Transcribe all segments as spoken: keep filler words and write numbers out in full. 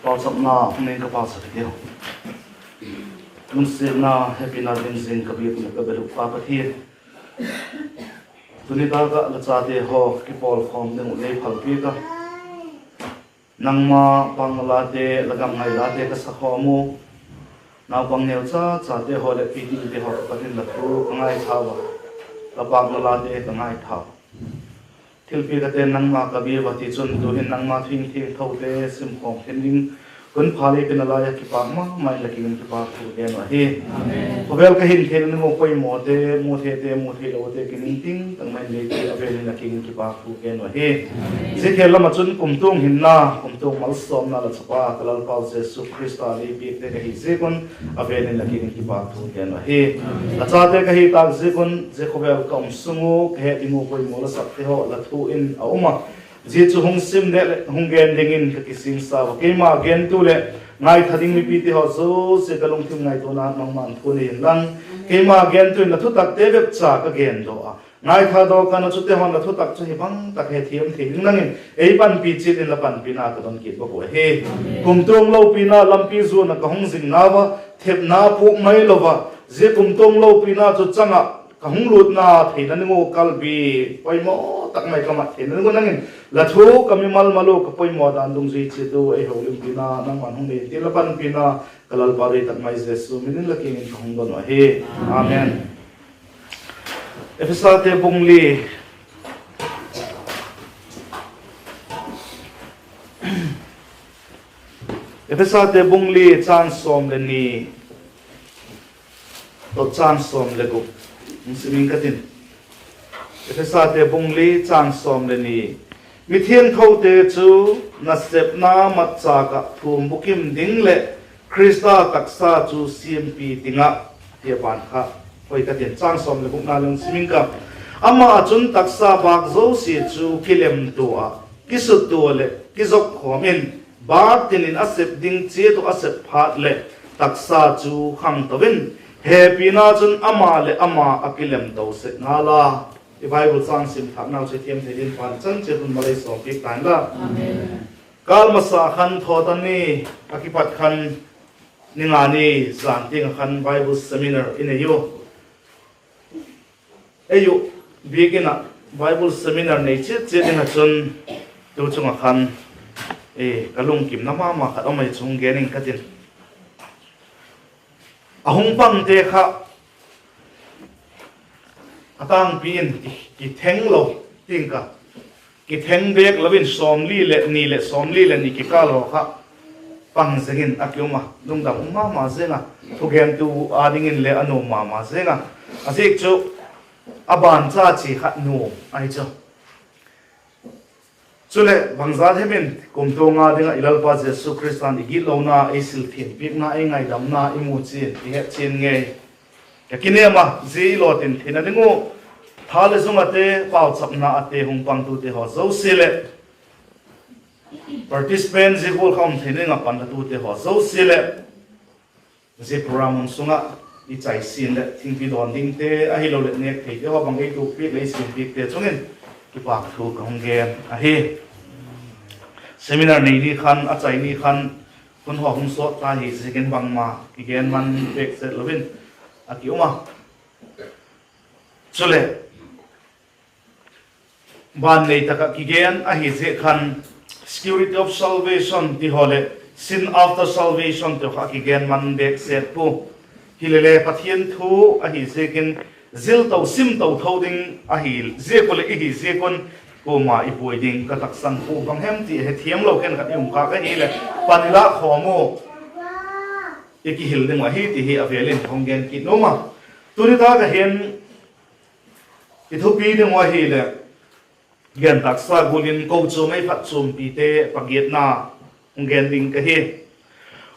Pauchapna hung nei ka pauchap hitiu. Lungsiatna, hepina dim zing ka biak leh ka bel uh Pa Pathian, tuni tak ah la chate haw kipawlkhawm ding uh lei phalpiak a, nangma pâkna late, la gam ngai late ka sakhawm u. Naupang neu cha chate haw leh pi dingte haw ka pat in la thu ka ngaithau a, la pâkna late ka ngaithau. Thilpiak a ten nangma ka biau a, tichun tu'hin nangma thu thiangthote simkhawm thei ding hun pha lei pe nalai ah kipâk ma ma in la kiang in kipâk thu gen uh ahi. Khawvel ka hin theina ding uh poimawte, mu theite, mu theilote kiningting tak mai in lei pe a vel in la kiang in kipâk thu gen uh ahi. Zia khel lam ah chun kumtuang hinna, kumtuang malsawmna la chapa ka Lalpau Jesu Khrista lei piakte ka hi ziak un a vel in la kiang in kipâk thu gen uh ahi. La chate ka hi tâk ziak un zia khawvel ka um sung u ka het ding uh poimaw la sakte haw la thu in a um a, zia chu hung sim nêk leh hung gen dingin ka kisingsa ua, keima gentu leh ngaitha ding mipite haw zosia ka lungthim ngaituana mang mang thu nei inlang, keima gentu in la thutakte bep cha ka gen daw a, ngaitha daw ka na chute haw'n la thutak chu hi bang tak hethiam thei ding nang in ei panpi chiat in la panpina ka don kit bawk uh ahi. Kumtuang lopina lampi zuan ah ka hung zing nau a, thepna puak mai lo a, zia kumtuang lopina chu chang ah ka hung lûtna theina ding uh kalbi poimaw tak mai ka mat theina ding uh nang in la thu ka mimal mal ua ka poimaw dan dungzui chiat u ei holimpina nangma'n hung nei intin la panpina ka Lalpa doi tak mai Jesu min in la kiang in ka hung don uh ahi. Amen. Ephesate bung li, Ephesate bung li châng sawm le ni tawh châng sawm le guk hung sim ing ka tin. Ephesate bung li châng sawm le ni, mithiangthote chu nasepna matchâk ah thum bukim ding leh Khrista taksa chu siampi ding ah, ti a ban kha hoi ka tin. Châng sawm le gukna leng sim ing ka. Ama ah chun taksa bâk zosia chu kilemtua ah, kisuttua leh kizopkhawm in, bâk tin in a sep ding chiat uh a sep phat leh taksa chu khangto in, hepina chun ama leh ama a kilemto sek ngal a. I Bible châng sim thâknau chu thiam thei dingin Pa'n chan chiat hun malei sawmpiak ta inla. Kâl masa khan Thawtani, a kipat khan Ningani zan tiang ah khan Bible seminar i nei u. Ei uh biakin ah Bible seminar nei chiat chiat ding ah chun tu chung ah khan ka lungkimna ma ma khat um ahi, chu hung gen ing ka tin. A hung pangte kha a tângpi in kitheng lo, ting ka, kitheng bêk lo in sawmli leh ni leh sawmli leh ni kikâl haw kha pang zing in a ki um a, lungdam um ma ma zing a, thugentu â dingin le a nuam ma ma zing a, a ziak chu a ban cha chi kha nuam ahi chu. Chuleh bangzat hem in kumtuang â ding ah i Lalpa Jesu Khrista'n i gitlona, ei silthiang piakna, ei ngaidamna i mu chian, i het chian ngei ka kinêm a, zia i lawtin theina ding uh tha leh zung ate, pauchapna ate, hung pangtute haw zosia leh participant, zia gual kha um theina ding ah panlatute haw zosia leh zia program hun sung ah i chai sin leh thingpi dawn dingte ahiloleh nêk theite haw bang ei tuak piak leh ei siam piakte chung in kipâk thu ka hung gen ahi. Seminar nei ni khan, a chai ni khan, hun haw hung sawt ta hi ziakin bangma kigen man bêk set lo in a ki um a. Chuleh, ban nei tak ah kigen ahi ziak khan Security of Salvation ti haw leh Sin After Salvation ti kha kigen man bêk set pua. Hilele Pathian thu ahi ziakin zilto simto tho ding ahi ziak u leh i hi ziak un kuama i buai ding ka taksang pua, bang hem ti hethiam lo khenkhat i um khâk ahileh pan i lâk khawm u, i kihil ding uh ahi ti hi a vêl in hung gen kit nuam a. Tuni tak ah hin i thupi ding uh ahileh, gen taksa gual in kochuam ei phatchuampite pagiatna hung gen ding ka hi.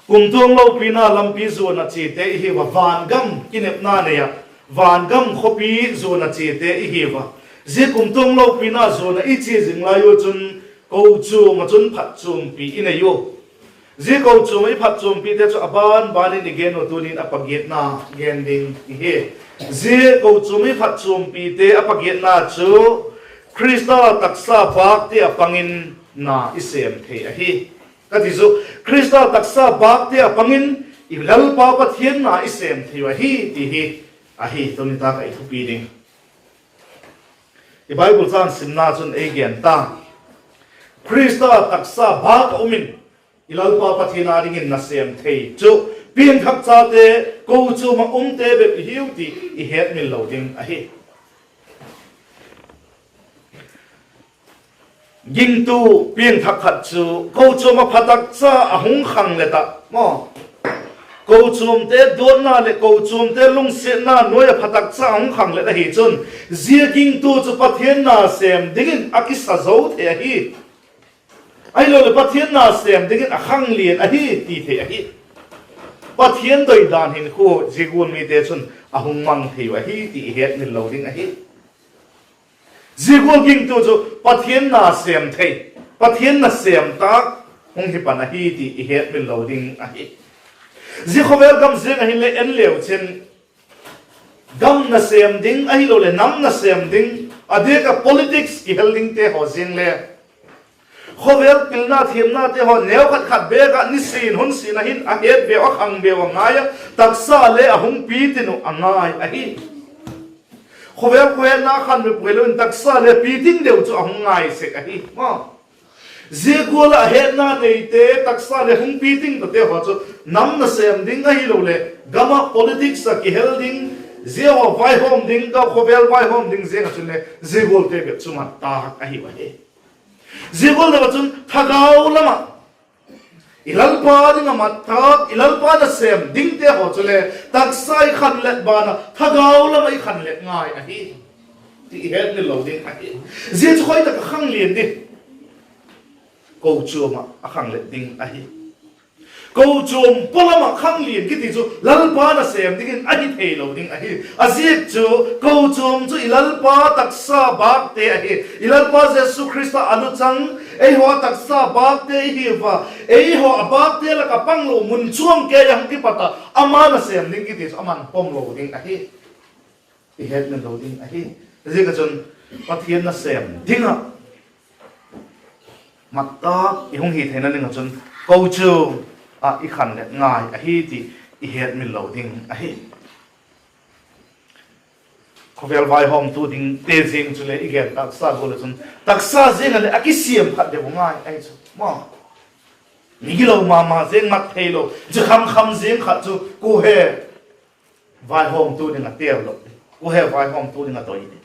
Kumtuang lopina lampi zuan ah chiate i hiu a, vangam kinepna nei ah vangam khawpi zuan ah chiate i hiu a. Zia kumtuang lopina zuan ah i chia zing lai u chun kochuam ah chun phatchuampi i nei u. Zia kochuam ah i phatchuampite chu a ban ban in i gen u, tunin a pagiatna gen ding i hi. Zia kochuam ah i phatchuampite a pagiatna chu Khrista taksa bâkte ah pang in na i sêm thei ahi. ka ti chu, Khrista taksa bâkte a pang in i Lalpa Pathian na i sêm thei uh ahi ti hi ahi. Tuni tak ah i thupi ding, i Bible châng simna chun ei gen ta, Khrista taksa bâk ah um in i Lalpa Pathian â dingin nasêm thei chu piangthak chate kochuam ah umte bep i hiu ti i hetmil lo ding ahi. Gingtu piangthak khat chu kochuam ah phatakcha a hung khanglet ah maw, kochuamte duatna leh kochuamte lungsiatna nuai ah phatakcha a hung khanglet ahi chun, zia gingtu chu Pathian na sêm dingin a kisa zo thei ahi. Ahiloleh Pathian na sêm dingin a khanglian ahi ti thei ahi. Pathian doidan hinkhua zia gual mite chun a hung mang thei uh ahi ti i hetmil lo ding ahi. Zia gual gingtu chu Pathian na sêm thei, Pathian nasêm tâk hung hi pan ahi ti i hetmil lo ding ahi. Zia khawvel gam ziang ah hinle en leu chin, gam nasêm ding ahiloleh nam nasêm ding, a diak ah politics kihel dingte haw ziang le, khawvel pilna thiamnate haw neu khat khat bêk ah nisin hun sin ah hin a het veu, a khang veu a ngai a, taksa le a hung piting uh a ngai ahi. Khawvel khawhetna khan bep puai lo in taksa le piting deu chu a hung ngai sek ahi. Zia gual ah hetna neite taksa le hung piting tawte haw chu nam nasêm ding ahiloleh gam ah politics ah kihel ding, zia haw vaihawm ding, khawvel vaihawm ding ziang ah chun le zia gualte bep chu mat tâk ahiu ahi. Zia gual deu ah chun thagau lam ah i Lalpa ding ah mat tâk, i Lalpa nasêm dingte haw chule taksa i khanlet ban ah thagau lam ah i khanlet ngai ahi ti i hetmil lo ding ahi. Zia chu khoi tak ah khang lian ding? Kochuam ah a khanglet ding ahi. Kochuam pawlam ah khang lian kiti chu Lalpa nasêm dingin ahi theilo ding ahi. A ziak chu kochuam chu i Lalpa taksa bâkte ahi. I Lalpa Jesu Khrista a luchang, eihaw a taksa bâkte i hiu a, eihaw a bâkte lak ah panglo mun chuam kei a hung kipat ah ama nasêm ding kiti chu aman pom lo ding ahi. I hetmil lo ding ahi. Ziak ah chun Pathian nasêm ding ah mat tâk i hung hi theina ding ah chun kochuam ah i khanlet ngai ahi ti i hetmil lo ding ahi. Khawvel vaihawmtu dingte ziang chule i gen taksa gual ah chun taksa ziang ah leh a kisiam khat deu ngai ahi chu maw. Migilo ma ma ziang, mat theilo, chi kham kham ziang khat chu kua he vaihawmtu ding a tel lo, kua he vaihawmtu ding a doi ding?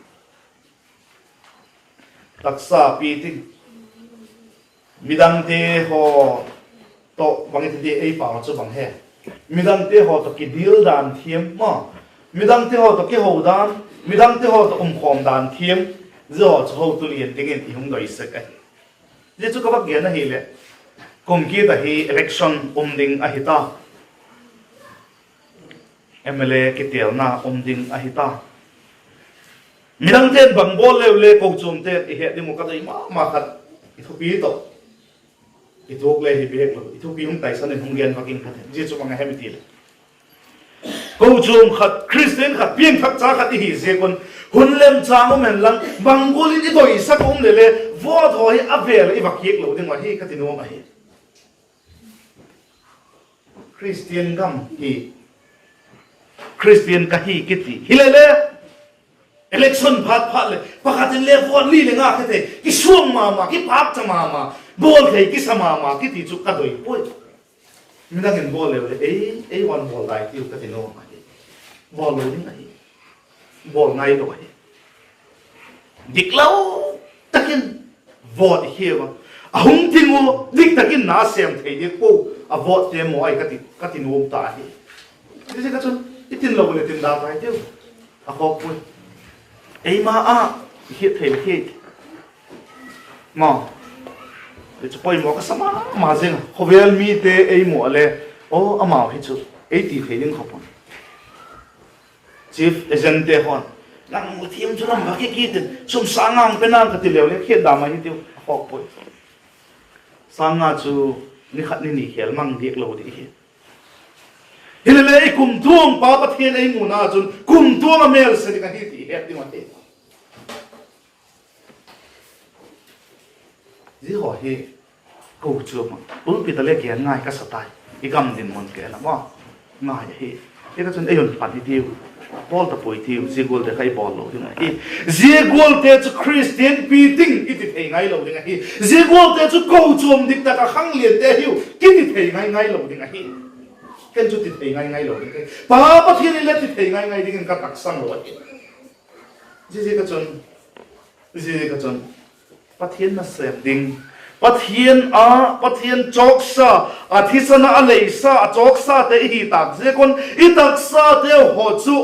Taksa piting, midangte haw tawh bang i ti ti ei pau chu bang he, midangte haw tawh kidil dan thiam maw, midangte haw tawh kiho dan, midangte haw tawh umkhawm dan thiam, zia haw chu hotu lian dingin i hung doi sek ahi. Zia chu ka vak gen ahileh, kum kit ah hi election um ding ahi ta. M L A kitelna um ding ahi ta. Midangte'n bang bawl leu le kochuamte'n i het ding uh ka doi ma ma khat, i thupi tawh, i tuak le hi bêk lo, i thupi hung taisan in hung gen vak ing ka ti. Zia chu bang a hem i ti leh, kochuam khat, Khristian khat, piangthakcha khat i hi ziak un, hun lemchâng um hen lang, bang gual in i doisak um leh le, vote haw hi a vêl ah i va kiak lo ding uh ahi ka ti nuam ahi. Khristian gam hi, Khristian ka hi kiti hileh le, election phat phat leh pakhat in le vote li le nga kha thei, kisuang ma ma, kipâkcha ma ma, bawl thei kisa ma ma kiti chu ka doi puai. Midang in bawl leu leh ei, ei haw bawl dai tiu ka ti nuam ahi. Bawl lo ding ahi. Bawl ngai lo ahi. Diklo tak in vote i khia ua, a hung ting u dik tak in na sêm thei diak pua, a votete maw ahi ka ti, ka ti nuam ta ahi. Ziaziak a chun i tin lo leh tin da tai tiu, a khawk puai. Eima a i hiat thei le hi, maw, chu poimaw ka sa ma ma zing a, khawvel mite ei mu a le, aw amau hi chu, ei ti thei ding kha puai. Chief agentte haw'n, nang thiam chu lam va ki kit in, sum sâng nga pe nang ka ti leu le khiat da mai hi tiu, a khawk puai. Sâng nga chu ni khat ni ni khêl mang diak lo ding hi. Hilele i kumtuangpa Pathian ei muna chun kumtuang a mêlsia ding ahi ti het ding ahi. Zia haw hi Kochuam ah pulpit ah le gen ngai ka sa tai, i gam dinmun kei la maw, ngai ahi. Hi kha chun ei un pan i tiu, bawl ta puai tiu, zia gualte kha i bawl lo ding ahi. Zia gualte chu Khristian pi ting i ti thei ngai lo ding ahi. Zia gualte chu kochuam dik tak ah khangliante hiu kiti thei ngai ngai lo ding ahi. Ken chu ti thei ngai ngai lo ding ahi. Pa Pathian in le ti thei ngai ngai dingin ka taksang lo ahi. Ziaziak a chun, ziaziak a chun, Pathian nasêm ding, Pathian a, Pathian chawksa, a thisan ah a leisa, a chawksate i hi tâk ziak un, i taksateu haw chu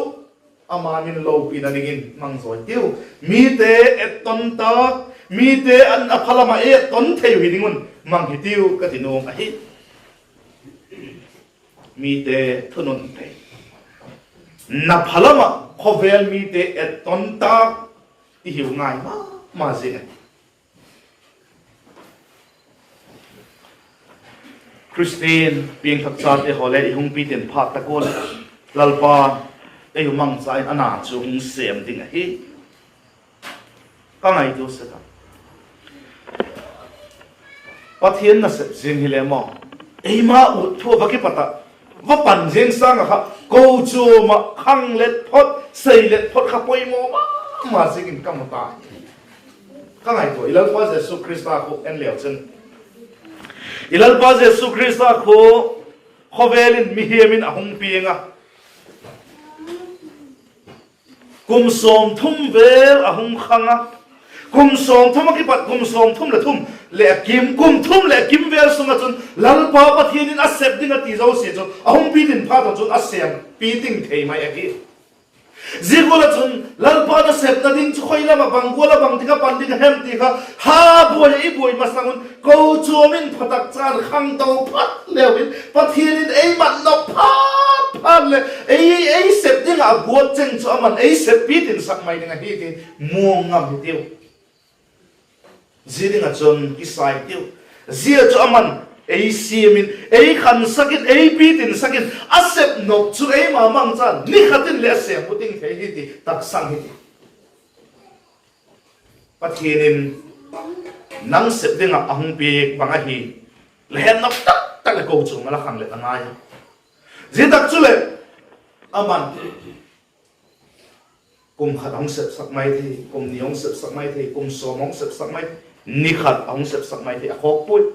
ama min lopina dingin mang zawi tiu. Mite etton tâk, mite an a phalam ah etton thei uh hi ding un mang hi tiu ka ti nuam ahi. Mite thunun thei, na phalam ah khawvel mite etton tâk i hiu ngai ma ma zing ahi. Khristian piangthak chate haw le i hung pitin phat tak ua leh, Lalpa'n ei u mangcha in a na chu hung sêm ding ahi. Ka ngaitua sek a, Pathian nasep ziang hile maw, eima ut thu a va kipat ah, va pan ziang sâng ah kha, kochuam ah khanglet phot, seilet phot kha poimaw ma ma ziakin ka mu ta. Ka ngaitua, i Lalpa Jesu Khrista khu en leu chun, i Lalpa Jesu Khrista khu khawvel in mihing in a hung piang a, kum sawmthum vel a hung khang a, kum sawmthum ah kipat kum sawmthum leh thum leh a kim, kum thum leh a kim vel sung ah chun Lalpa Pathian in a sep ding a ti zosia chu a hung pitin phat ah chun a sêm piting thei mai ahi. Zia gual ah chun Lalpa nasepna ding chu khoi lam ah bang gual ah bang ding ah pan ding a hem ti kha, ha buai ah i buai masang un kochuam in phatak chan khangto phat leu in Pathian in ei mat nop phat phat leh ei, ei sep ding ah a guat cheng chu aman ei sep pitin sak mai ding ahi ti muang ngam hitiu. Zia ding ah chun kisai tiu. Zia chu aman ei siam in, ei khansak in, ei pitin sak in, a sep nop chu eima mangchan ni khat in leh a sêm puting thei hi ti taksang hitiu. Pathian in nang sep ding ah a hung piak bang ahi, la het nop tak tak leh kochuam ah la khanglet a ngai a. Zia tak chuleh aman kum khat a hung sepsak mai thei, kum ni a hung sepsak mai thei, kum sawm a hung sepsak mai, ni khat a hung sepsak mai thei a khawk puai.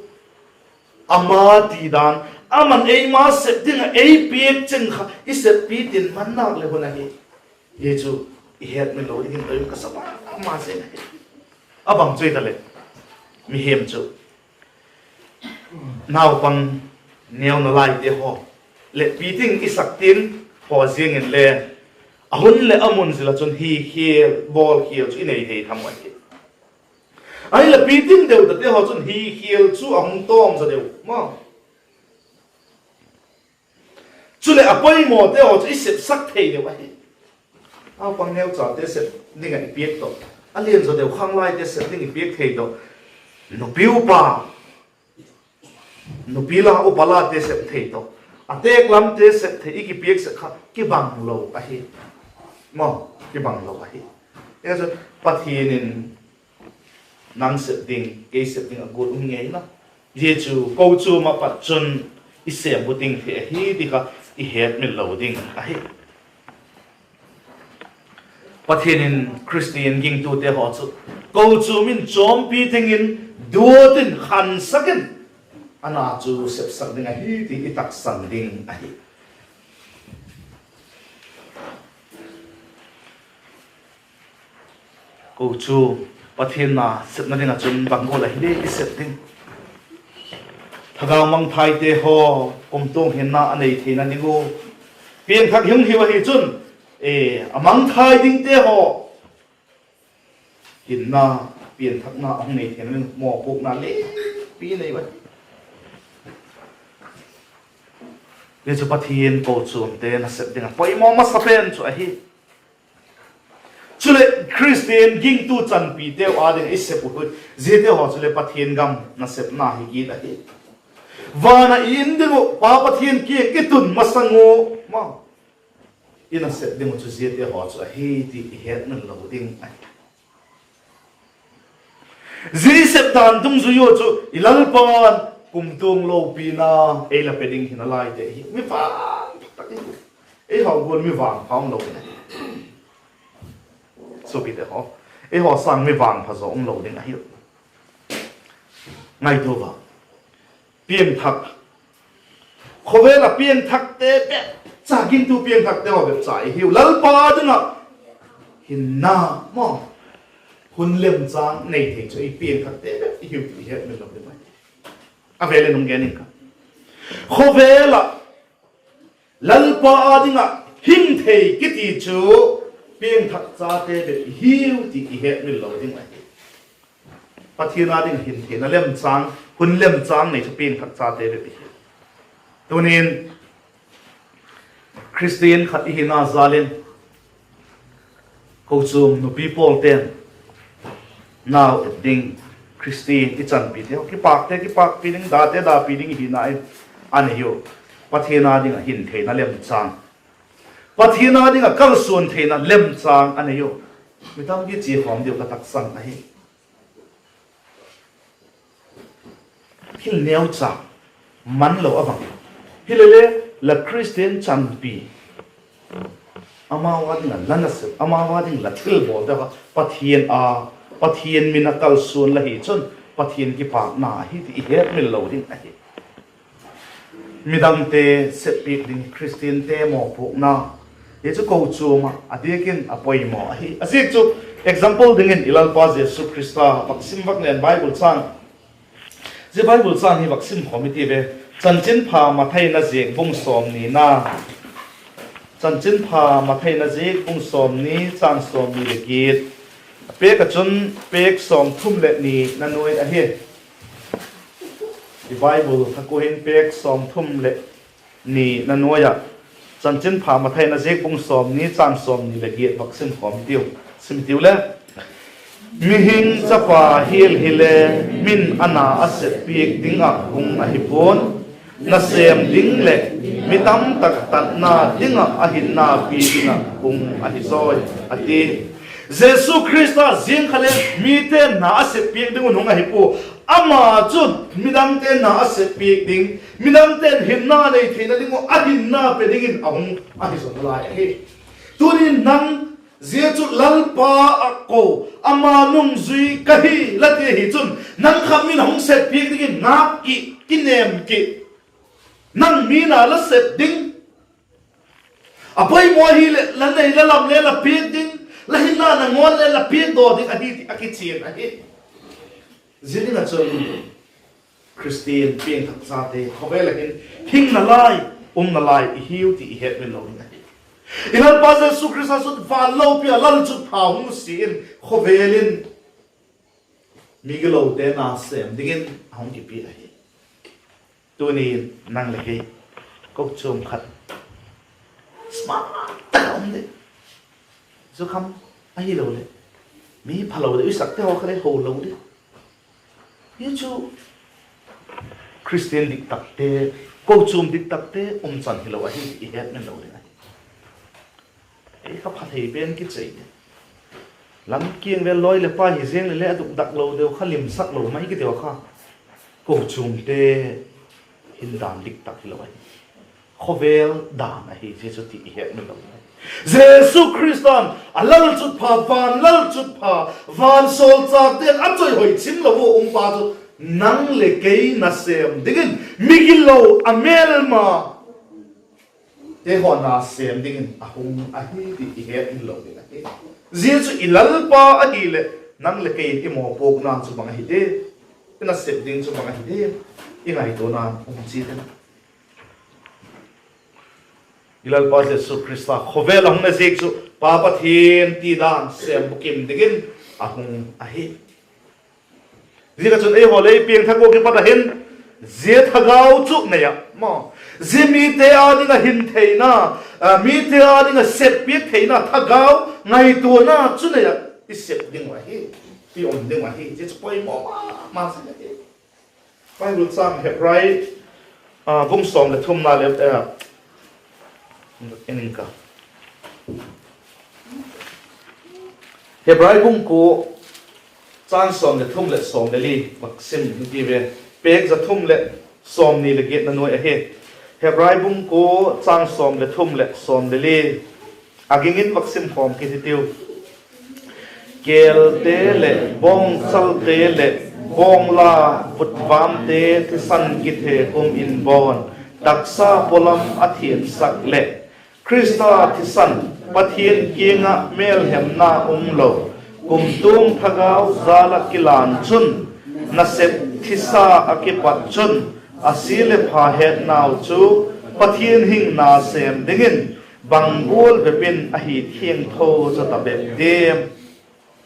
Ama ti dan, aman eima sep ding ah ei piak cheng kha i sep pitin man nâk leh hun ahi. Hi chu i hetmil lo dingin doi ka sa ma ma zing ahi. A bang chu i ta leh, mihing chu naupang neu nalaite haw leh piting i sak tin haw ziang inle, a hun leh a mun zil ah chun hi khial bawl khial chu i nei thei tham ahi. Ahinla piting deu tate haw chun hi khial chu a hung tawm zaw deu maw. Chuleh a poimawte haw chu i sepsak thei deu ahi. Naupang neuchate sep ding ah i piak tawh, a lian zaw deu khanglaite sep ding i piak thei tawh, nupi upa, nupi la upa late sep thei tawh, a têk lamte sep thei i kipiak sek kha kibang lo ahi. Maw, kibang lo ahi. Hi chun Pathian in nang sep ding, kei sep ding a guat um ngei na. Zia chu kochuam ah pat chun i sêm puting thei ahi ti kha i hetmil lo ding ahi. Pathian in Khristian gingtute haw chu kochuam in chawmpi dingin duat in khansak in, a na chu sepsak ding ahi ti i taksang ding ahi. Kochuam, Pathian na sepna ding ah chun bang gual ahi le i sep ding? Thagau mangthaite haw kumtuang hinna a nei theina ding ua, piangthak hung hiu ahi chun, a mangthai dingte haw hinna, pianthakna a hung nei theina ding mawpuakna lianpi nei ua. Zia chu Pathian kochuamte nasep ding ah poimaw masa pen chu ahi. Chuleh Khristian gingtu chanpiteu â ding i sep uh, ziate haw chuleh Pathian gam nasepna hi kit ahi. Van ah i in ding uh Pa Pathian kiang i tun masang ua maw, i nasep ding uh chu ziate haw chu ahi ti i hetmil lo ding ahi. Zia i sep dan dungzui ua chu i Lalpa'n kumtuang lopina ei la pe ding hi nalai te hi. Mi vangpha tak i, eihaw gual mi vangpha um lo ding ahi. Suapite haw, eihaw sâng mi vangpha zaw um lo ding ahi. Ngaitua a, piangthak, khawvel ah piangthakte bep cha, gingtu piangthakte haw bep cha i hiu. Lalpa ding ah hinna maw, hun lemchâng nei thei chu i piangthakte bep i hiu ti i hetmil lo ding ahi. A vêl in hung gen ing ka. Khawvel ah Lalpa â ding ah hing thei kiti chu piangthak chate bep i hiu ti i hetmil lo ding ahi. Pathian â ding ah hin theina lemchâng, hun lemchâng nei chu piangthak chate bep i hiu. Tunin Khristian khat i hina jâl in, kochuam nupi pawlte'n nau et ding, Khristian i chanpite kipâkte kipâkpi ding, date dapi ding i hina in a nei u. Pathian â ding ah hin theina lemchâng, Pathian â ding ah kalsuan theina lemchâng a nei u. Mi tampi chia khawm diu ka taksang ahi. Thil neucha, man lo a bang. Hilele, la Khristian chanpi, amau â ding ah la nasep, amau â ding la thilbawlte kha Pathian â, Pathian min a kalsuan la hi chun Pathian kipâkna ahi ti i hetmil lo ding ahi. Midangte seppiak ding, Khristiante mawpuakna, hi chu kochuam ah a diak in a poimaw ahi. A ziak chu, example dingin i Lalpa Jesu Khrista vak sim vak len Bible châng, zia Bible châng hi vak sim khawm i ti ve. Chanchinpha Mathai na ziak bung sawmnina, Chanchinpha Mathai na ziak bung sawmni, châng sawmni leh giat. A pêk ah chun pêk sawmthum leh ni na nuai ahi. I Bible thak ua hin pêk sawmthum leh ni na nuai ah, Chanchinpha Mathai na ziak bung sawmni, châng sawmni leh giat vak sim khawm i tiu. Sim i tiu le. Mihing Chapa hial hile, min a na a seppiak ding ah hung ahi pua'n, nasêm ding leh mi tamtak tatna ding ah a hinna pia ding ah hung ahi zawi, a ti. Jesu Khrista ziang kha le mite'n na a seppiak ding un hung ahi pua. Ama chun midangte na a seppiak ding, midangte'n hinna nei theina ding uh a hinna pe dingin a hung ahi zaw nalai ahi. Tunin nang, zia chu Lalpa a ko, ama nungzui ka hi la ti ahi chun, nang kha min a hung seppiak dingin ngâk ki, kinêm ki, nang mi na la sep ding. A poimaw hileh la nei la lam le la piak ding, la hinna nangawn le la piakdaw ding ahi ti a kichian ahi. Zia ding ah chun Khristian piangthak chate khawvel ah hin hing nalai, um nalai i hiu ti i hetmil lo ding ahi. I Lalpa Jesu Khrista chun van lopi ah lalchutpha hung nusia in khawvel in migilote na sêm dingin a hung kipia ahi. Tuni'n nang leh kei kochuam khat smart tak a um ding, zukham ahiloleh mi phalo deu i sakte haw kha le ho lo ding. Hi chu Khristian diktakte, kochuam diktakte um chan hilo ahi ti i hetmil lo ding ahi. Ei kha pha thei pen kichei ding. Lam kiang vel lawi leh pai hi ziang leh le a dukdak lo deu kha, limsak lo mai kiteu a kha, kochuamte hin dan diktak hilo ahi. Khawvel dan ahi zia chu ti i hetmil lo ding ahi. Jesu Khrista'n a lalchutpha, van lalchutpha, vansawlchâkte'n a chawihoi chim lo ua um pa chu nang leh kei nasêm dingin, migilo a mêlma te haw nasêm dingin a hung ahi ti i hetmil lo ding ahi. Zia chu i Lalpa ahileh, nang leh kei in i mawpuakna chu bang ahi diam? I nasep ding chu bang ahi diam? I ngaituana'n um chiat in. I Lalpa Jesu Khrista khawvel a hung na ziak chu Pa Pathian ti dan sêm bukim dingin a hung ahi. Ziak ah chun eihaw le i piangthak ua kipat ah hin zia thagau chu nei ah maw, zia mite â ding ah hin theina, mite â ding ah seppiak theina thagau ngaituana chu nei ah i sep ding uh ahi, i um ding uh ahi. Zia chu poimaw ma ma zing ahi. Bible châng Hebrai bung sawm leh thumna leh, en ing ka, Hebrai bung kua, Châng sawm leh thum leh sawm leh li vak sim hitiu ve. Pêk za thum leh sawmni leh giatna nuai ahi. Hebrai bung kua, châng sawm leh thum leh sawm leh li. A ging in vak sim khawm kit hitiu. Kêlte leh bawngchalte leh bawngla vutvâmte thisan kithêk um in bawn, taksa pawlam a thiansak leh Khrista thisan, Pathian kiang ah mêlhemna um lo, kumtuang thagau jâl ah kilan chun, nasep thisa ah kipat chun, a sia leh pha hetnau chu Pathian hing na sêm dingin bang gual bep in a hi thiangtho zaw ta bep diam?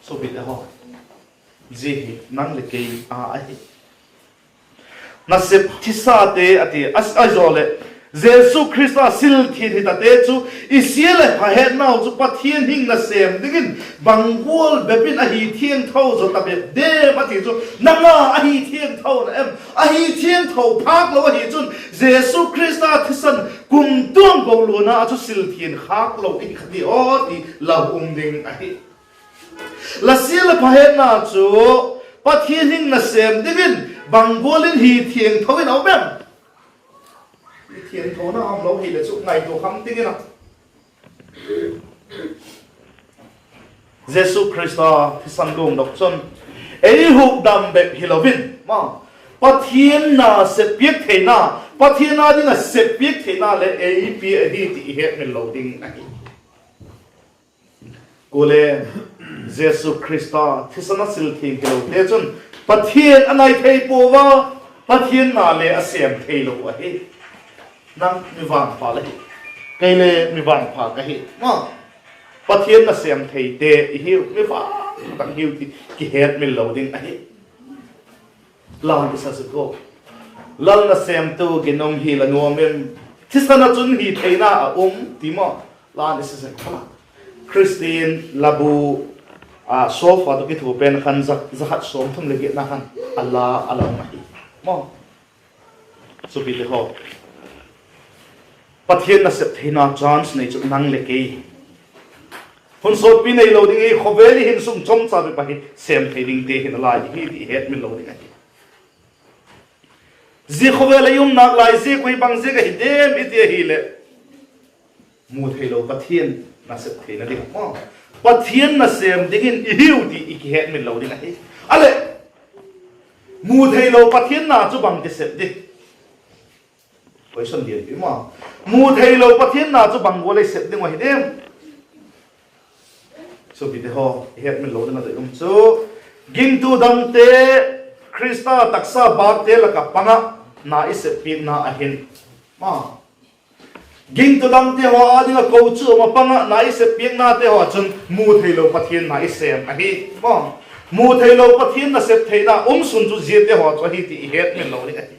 Suapite haw, zia hi nang leh kei a ahi. Nasep thisate a ti a, a zaw leh Jesu Khrista silthiang hitate chu, i sia leh pha hetnau chu Pathian hing na sêm dingin bang gual bep in a hi thiangtho zaw ta bep diam a ti chu, nang a a hi thiangtho na em? A hi thiangtho phâk lo ahi chun Jesu Khrista thisan kumtuang ko luana a chu silthiang khâk lo i hi kha ti aw ti lau um ding ahi. La sia leh pha hetna chu Pathian hing na sêm dingin bang gual in hi thiangtho in a um em? Hi thiangthona um lo hileh chu ngaitua kham ding in a. Jesu Khrista thisan luangdok chun ei hukdam bep hilo in, ma, Pathian na sep piak theina, Pathian â ding ah sep piak theina leh ei pia ahi ti i hetmil lo ding ahi. Kuale Jesu Khrista thisan a silthiang hilote chun Pathian a nai thei pua a, Pathian na le a sêm theilo ahi. Nang mi vangpha la hi, kei le mi vangpha ka hi. Ma, Pathian na sêm theite i hiu, mi vangpha tak hiu ti kihetmil lo ding ahi. Lan i sa sek u. Lal nasêmtu ginum hi la nuam em? Thisan ah chun hi theina a um ti maw? Lan i sa sek u. Khristian labu, a, sualpha tawh kithuapen khan za, za khat sawmthum leh giatna khan a la a la um ahi. Maw? Chupite haw, Pathian nasep theina chance nei chu nang leh kei. Hun sawtpi neilo ding hi, khawvel i hin sung chomcha bep ahi, sêm thei dingte hi nalai hi ti i hetmil lo ding ahi. Zia khawvel ah i um nalai ziak uh hi bang ziak ahi diam i ti ahileh, mu theilo Pathian nasep theina ding, Pathian nasêm dingin i hiu ti i kihetmil lo ding ahi. A leh, mu theilo Pathian na chu bang ti sep ding? Question lianpi ma. Mu theilo Pathian na chu bang gual ei sep ding uh ahi diam? Chupite haw, i hetmil lo ding a doi um chu, gingtu dangte, Khrista taksa bâkte lak ah pang ah na i sep piakna ahin, ma, gingtu dangte haw â ding ah kochuam ah pang ah na i sep piaknate haw chun mu theilo Pathian na i sêm ahi. Ma, mu theilo Pathian nasep theina um sun chu ziate haw chu ahi ti i hetmil lo ding ahi.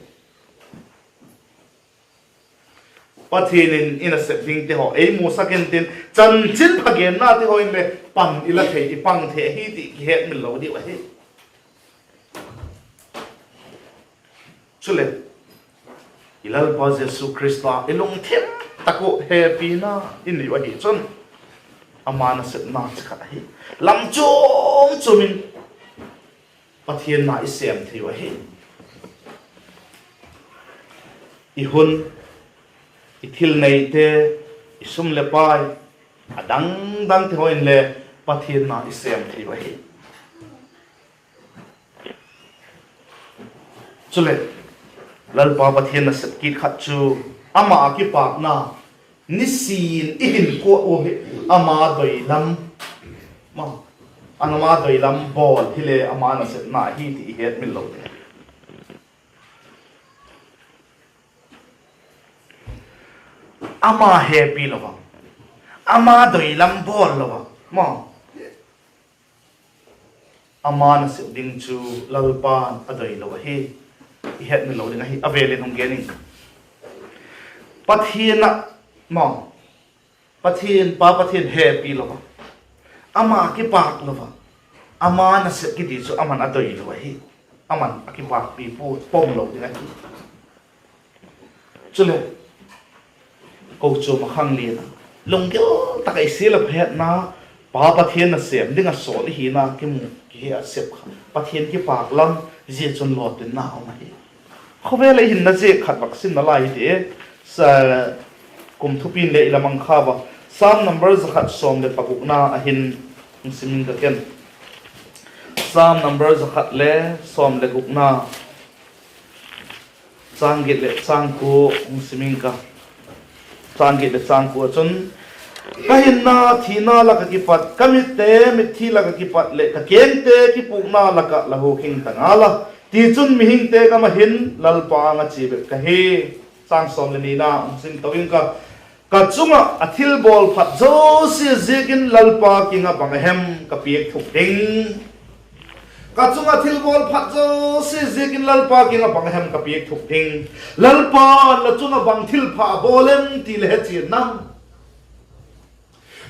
Pathian in i nasep dingte haw ei musak intin, chanchinpha gennate haw in le pan i la thei, i pang thei ahi ti kihetmil lo diu ahi. Chuleh, i Lalpa Jesu Khrista i lungthim tak uh hepina i nei uh ahi chun, ama nasepna chi khat ahi, lam chuam chuam in Pathian na i sêm thei uh ahi. I hun, i thil neite, i sum leh pai, a dang dangte haw in le Pathian na i sêm thei uh ahi. Chuleh, Lalpa Pathian nasep kit khat chu, ama ah kipâkna nisin i hinkhua uh hi, ama doi lam, ama doi lam bawl hile ama nasepna ahi ti i hetmil lo ding. Ama hepi lo a, ama doi lam bawl lo a, maw, ama nasep ding chu Lalpa'n a doi lo ahi, i hetmil lo ding ahi. A vêl in hung gen ing ka, Pathian ah, maw, Pathian pa, Pathian hepi lo a, ama kipâk lo a, ama nasep kiti chu aman a doi lo ahi. Aman a kipâkpi pua, pom lo ding ahi. Chuleh, kochuam ah khanglian a, lunggil tak ah i sia leh pha hetna Pa Pathian nasêm ding ah sawl i hina kimu, kihe a sep kha Pathian kipâk lam, zia chun lawtinna um ahi. Khawvel ah i hinna ziak khat vak sim nalai hiti, kum thupi'n le i la mang kha ua. Sam number za khat sawm leh pagukna ahin hung sim ing ka ken. Sam number za khat le sawm leh gukna, châng giat leh châng kua hung sim ing ka. Châng giat leh châng kua ah chun, Ka hinna thina lak ah kipat, ka mitte mitthi lak ah kipat leh ka kengte kipukna lak ah la hu khing ta ngal a; tichun mihingte gam ah hin Lalpa âng ah chia bep ka hi. Châng sawm leh nina hung sim to ing ka. Ka chung ah a thilbawl phat zosia ziakin Lalpa kiang ah bang a hem ka piak thuk ding? Ka chung ah thilbawl phat zosia ziakin Lalpa kiang ah bang a hem ka piak thuk ding? Lalpa'n la chung ah bang thilpha a bawl em ti le he chian nam?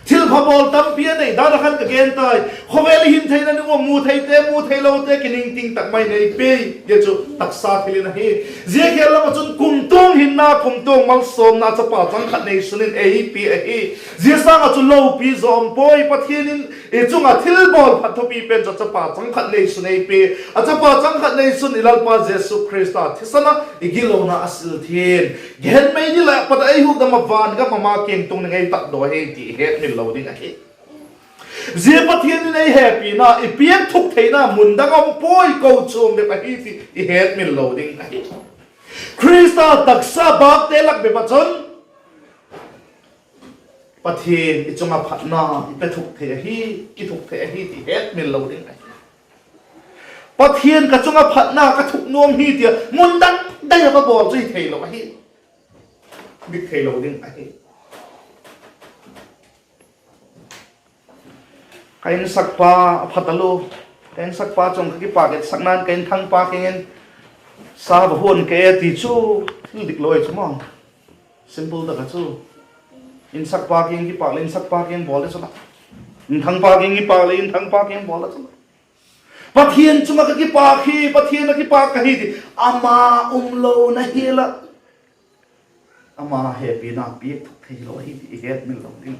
Thilpha bawl tampi a nei dan ah khan ka gen tai. Khawvel i hin theina ding ua mu theite, mu theilote kiningting tak mai nei pi. Zia chu taksa thil in ahi. Zia khêl lam ah chun kumtuang hinna, kumtuang malsawmna chapa chang khat neisun in ei pi ahi. Zia sâng ah chu lopi zaw um puai. Pathian in i chung ah thilbawl phat thupi pen chu a chapa chang khat neisun ei pi. A chapa chang khat neisun i Lalpa Jesu Khrista thisan ah i gilona a sil thiang, gehen mei ni lak pat ah ei hukdam ah van gam ama kiang tung ding ei tatdaw hi ti i hetmil lo ding ahi. Zia Pathian in ei hepina i piak thuk theina mun dang um puai, kochuam bep ahi ti i hetmil lo ding ahi. Khrista taksa bâkte lak bep ah chun Pathian i chung ah phatna i pe thuk thei ahi, i thuk thei ahi ti hetmil lo ding ahi. Pathian ka chung ah phatna ka thuk nuam hi tia mun dang dang ah ka bawl chu hi theilo ahi. Dik theilo ding ahi. Ka insakpa a pha talua, ka insakpa chung ka kipâk etsakna'n ka inthangpa kiang in, Sa va huan ka e, ti chu thil dik lo ahi chu maw. Simple tak a chu. Insakpa kiang kipâk leh insakpa kiang bawl le chu la, inthangpa kiang kipâk leh inthangpa kiang bawl le chu la. Pathian chung ah ka kipâk hi, Pathian ah kipâk ka hi ti ama um lo na hial ah, ama hepina piak thuk theilo ahi ti i hetmil lo ding.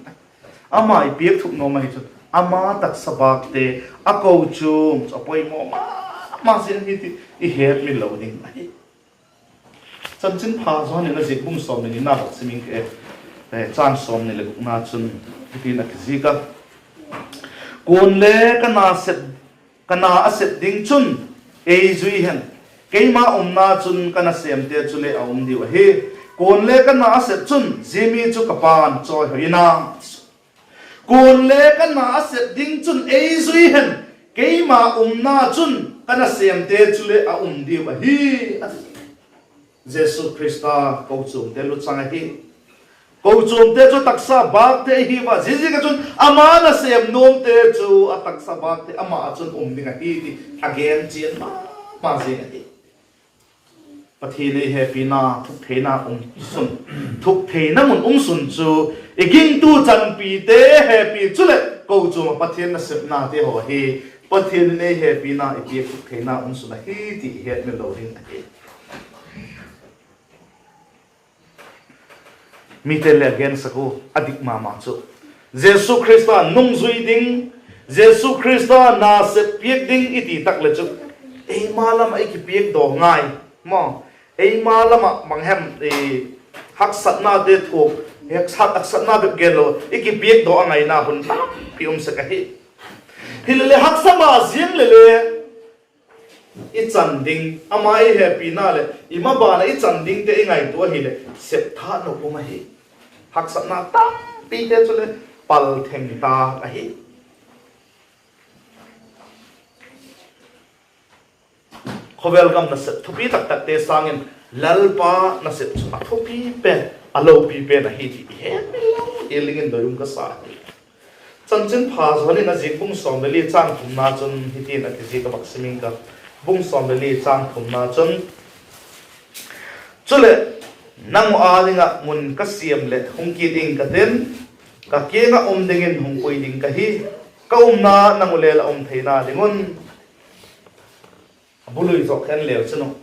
Ama i piak thuk nuam ahi chun ama taksa bâkte, a kochuam chu a poimaw ma ma zing hi ti i hetmil lo ding ahi. Chanchinpha Johan in a ziak bung sawm leh nina vak sim ing ka, châng sawmni leh gukna chun hitin a kizik a: Kuale ka na a sep ding chun ei zui hen, keima umna chun ka nasêmte chule a um diu ahi. Kuale ka na a sep chun zia mi chu ka Pa'n chawihoi in a, kuale ka na a sep ding chun ei zui hen, keima umna chun ka nasêmte chule a um diu ahi, a ti. Jesu Khrista kochuamte luchang ahi. Kochuamte chu taksa bâkte ahi ua, ziaziak ah chun ama nasêm nuamte chu a taksa bâkte ama ah chun um ding ahi ti a gen chian ma ma zing ahi. Pathian ei hepina thuk theina um sun, thuk theina mun um sun chu i gingtu chanpite hepi chuleh kochuam ah Pathian nasepnate haw hi Pathian in ei hepina i piak thuk theina um sun ahi ti i hetmil lo ding ahi. Mite'n le a gensak u, a dik ma ma chu Jesu Khrista nungzui ding, Jesu Khrista nasep piak ding i ti tak leh chu eima lam ah i kipiakdaw ngai maw. Eima lam ah bang hem, haksatnate thuak, haksatna bep genlo i kipiakdaw a ngaina hun tampi um sek ahi. Hileleh haksa ma ziang leh le i chan ding, ama ei hepina leh i maban ah i chan dingte i ngaitua ahileh sep tha nop um ahi. Haksatna tampite chule pal theng ta ahi. Khawvel gam nasep thupi tak takte sâng in Lalpa nasep chu a thupi pen, a lopi pen ahi ti i hetmil lo ding in doi um ka sa hi. Chanchinpha Johan in a ziak bung sawm leh li châng thumna chun hitin a kizik a, vak sim ing ka. Bung sawm leh li châng thumna chun, Chuleh, nang uh â ding ah mun ka siam leh hung kit ing ka tin, ka kiang ah um dingin hung pui ding ka hi, ka umna nang uh le la um theina ding un. A bul ui zawk khen leu chun,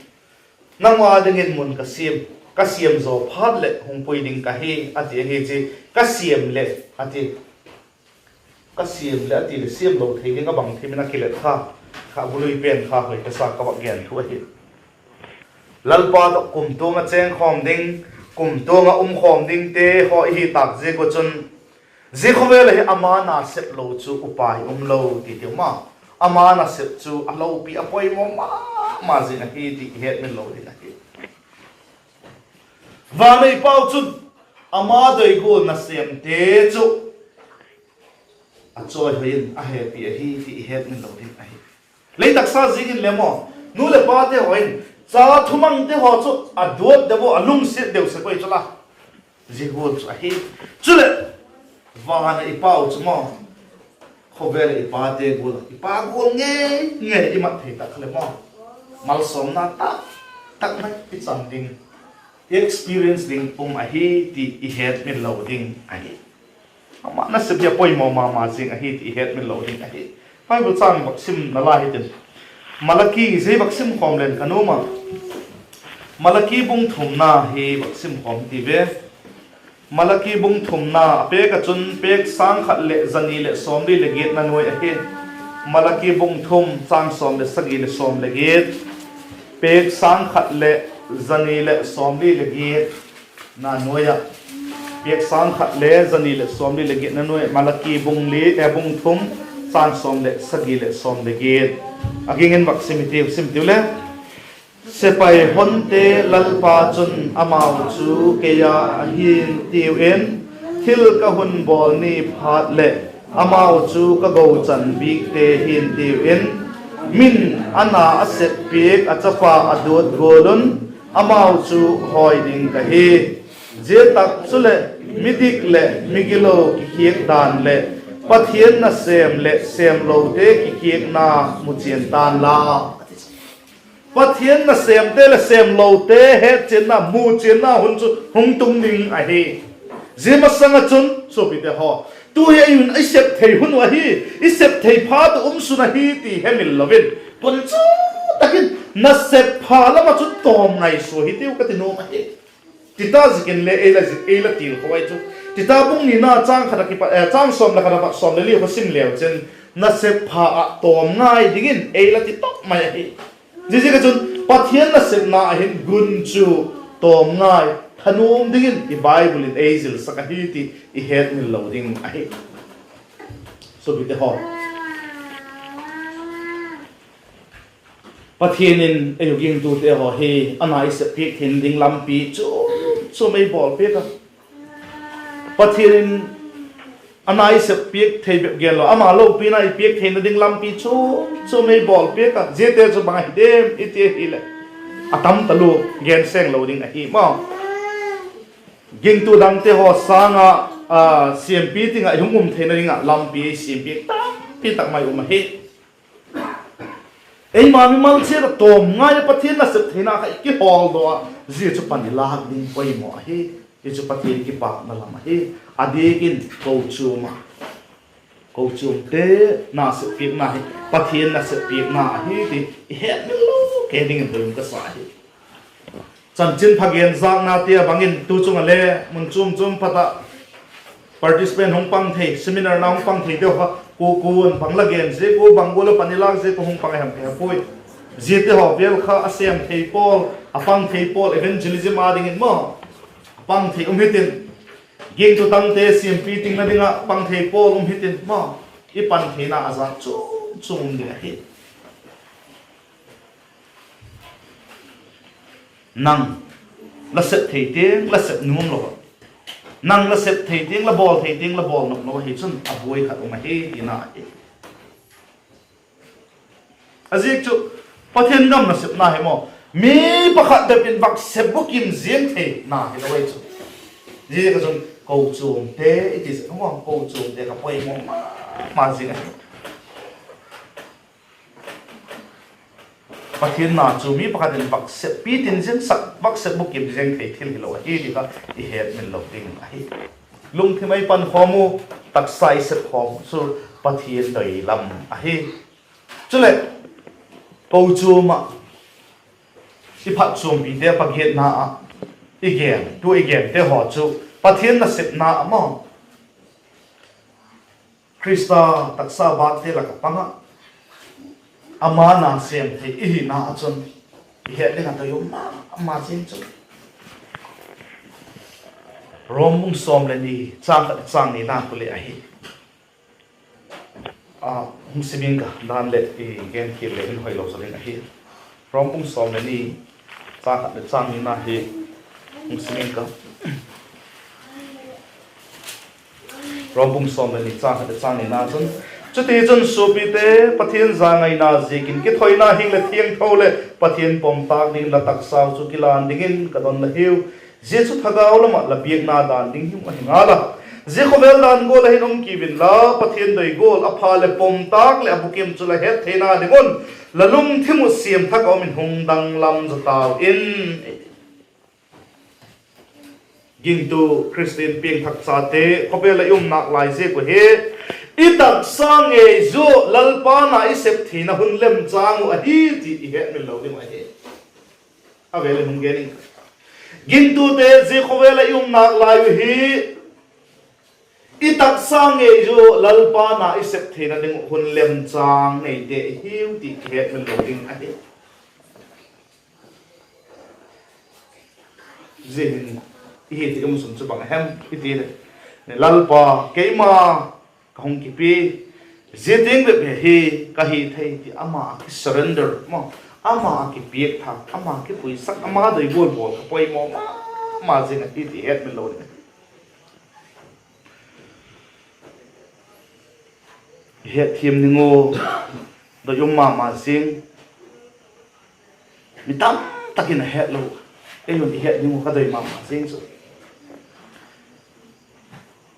Nang uh â dingin mun ka siam, ka siam zaw phat leh hung pui ding ka hi, a ti ahi chi. Ka siam leh a ti. ka siam leh a ti leh siam lo thei ding a bang thei min a kilet kha, kha bu lui pen kha hoi ka sa ka vak gen thu ahi. Lalpa tawh kumtuang ah chêngkhawm ding, kumtuang ah umkhawm dingte haw i hi tâk ziak ua chun, zia khawvel ah hin ama nasep lo chu upai um lo ti ti um a. Ama nasep chu a lopi a poimaw ma ma zing ahi ti i hetmil lo ding ahi. Van ei Pau chun ama doi gual nasêmte chu a chawihoi in a hepi ahi ti i hetmil lo ding ahi. Lei taksa ziakin le maw, nu leh pate haw in cha thumangte haw chu a duat deu a, a lungsiat deu sek ui chu la. Zia gual chu ahi. Chuleh, van a i Pau chu maw, khawvel a i pate gual, i pa gual ngei ngei i mat thei tak kha leh maw, malsawmna tak tak mai i chang ding, i experience ding um ahi ti i hetmil lo ding ahi. Ama nasep hi a poimaw ma ma zing ahi ti i hetmil lo ding ahi. Bible châng vak simna lai hitin, Malaki zia vak sim khawm leng ka nuam a. Malaki bung thumna hi vak sim khawm ti ve. Malaki bung thumna a pêk ah chun pêk sâng khat leh za ni leh sawmli leh giatna nuai ahi. Malaki bung thum châng sawm leh sagi leh sawm leh giat. Pêk sâng khat leh za ni leh sawmli leh giatna nuai ah. Pêk sâng khat le za ni leh sawmli leh giatna nuai, Malaki bung li, eh, bung thum, châng sawm leh sagi leh sawm leh giat. A ging in vak sim hitiu, sim tiu le. Sepai honte Lalpa chun amau chu kei â ahi'ntiu in, thil ka hun bawl ni phat leh amau chu ka gochan bikte hi'ntiu in, min a na a sep piak a chapa a duat gual un, amau chu hawi ding ka hi. Zia tak chuleh, midik leh migilo kikhiak dan leh Pathian nasêm leh sêmlote kikhiakna muchian tan la. Pathian nasêmte leh sêmlote hetchianna, muchianna hun chu hung tung ding ahi. Zia masang ah chun suapite haw, tu hi ei hun, i sep thei hun uh ahi, i sep thei phat uh um sun ahi ti hemil lo in, pun chu tak in nasep pha lam ah chun tawm ngaisua hitiu ka ti nuam ahi. Tita ziakin le ei la zik, ei la til kha ai chu. Tita bung nina châng khat ah kipat, eh, châng sawm leh khat ah pat sawm leh li kha sim leu chun, nasep pha ah tawm ngai dingin ei la ti tak mai ahi. Ziaziak ah chun Pathian nasepna ah hin gunchu tawm ngai, thanuam dingin i Bible in ei zilsak ahi ti i hetmil lo ding ahi. Suapite haw, Pathian in ei u gingtute haw hi a na i sep piak theina ding lampi chuam chuam ei bawl piak a. Pathian in a na i sep piak thei bep genlo, ama lopina i piak theina ding lampi chuam chuam ei bawl piak a. Ziate chu bang ahi diam i ti ahileh, a tam talua, gen seng lo ding ahi maw. Gingtu dangte haw sâng ah, a, siampi ting ah i hung um theina ding ah lampi ei siam piak tampi tak mai um ahi. Eima mimal chiat ah tawm ngai ah Pathian nasep theina kha i kihawldok ah, zia chu pan i lâk ding poimaw ahi. Hi chu Pathian kipakna lam ahi. A diak in kochuam ah, kochuamte nasep piakna hi Pathian nasep piakna ahi ti i hetmil lo kei dingin doi um ka sa hi. Chanchinpha gen zâknate ah bang in tu chung ah le mun chuam chuam phat ah participant hung pang thei, seminar na hung pang theite haw kha, kua kua'n bang la gen ziak ua, bang gual a pan i lâk ziak ua hung pang a hem ka he puai. Ziate haw vêl kha a sêm thei pawl, a pang thei pawl, evangelism â dingin maw, a pang thei um hitin, gingtu dangte siampi tingna ding ah pang thei pawl um hitin maw, i pan theina a zâk chuam chuam um ding ahi. Nang la sep thei tiang la sep nuam lo a, nang la sep thei tiang, la bawl thei tiang la bawl nuam lo ahi chun a buai khat um ahi tina ahi. A ziak chu Pathian gam nasepna hi maw, mi pakhat bep in vak sep bukim ziang theina hilo ahi chu. Ziaziak ah chun kochuamte i ti sek maw, kochuamte kha poimaw ma ma zing ahi. Pathian na chu mi pakhat in vak seppi tin ziang sak, vak sep bukim ziang thei thil hilo ahi ti kha i hetmil lo ding ahi. Lungthim ei pankhawm u, taksa i sepkhawm u chu Pathian doi lam ahi. Chuleh, kochuam ah i phatchuampite pagiatna ah i gen, tu i gente haw chu Pathian nasepna ah maw, Khrista taksa bâkte lak ah pang ah, ama na sêm thei i hina ah chun i het ding a doi um ma ma zing chu Rom bung sawm leh ni, châng khat, châng nina khu le ahi. Hung sim ing ka, dan leh i gen khial le hin hoilo zaw ding ahi. Rom bung sawm leh ni, châng khat leh châng nina hi hung sim ing ka. Rom bung sawm leh ni, châng khat leh châng nina chun, chutichun suapite, Pathian zangaina ziakin kithoina hing leh thiangtho leh Pathian pom tâk dingin la taksau chu kilan dingin ka don la hiu. Zia chu thagau lam ah la biakna dan ding him ahi ngal a. Zia khawvel dan gual ah hin um kiu inla, Pathian doi gual a pha leh pom tâk leh a bukim chu la het theina ding un, la lungthim uh siam thak ah um in hung danglam zaw tau in. Gingtu Khristian piangthak chate, khawvel ah i um nâk lai ziak uh hi, i taksa ngei zaw Lalpa na i sep theina hun lemchâng uh ahi ti i hetmil lo ding uh ahi. A vêl in hung gen ing. Gingtute, zia khawvel ah i um nâk lai uh hi, i taksa ngei zaw Lalpa na i sep theina ding uh hun lemchâng neite i hiu ti i hetmil lo ding ahi. Zia hin i hi thei um sun chu bang a hem i ti leh, Lalpa, keima ka hung kipia, zia tiang bep hi ka hi thei ti ama a kisurrender maw, ama a kipiak thâk, ama kipuisak, ama doi gual bawl ka poimaw ma ma zing ahi ti hetmil lo ding ahi. I hetthiam ding uh doi um ma ma zing. Mi tamtak in a het lo, ei un i het ding uh ka doi ma ma zing chu,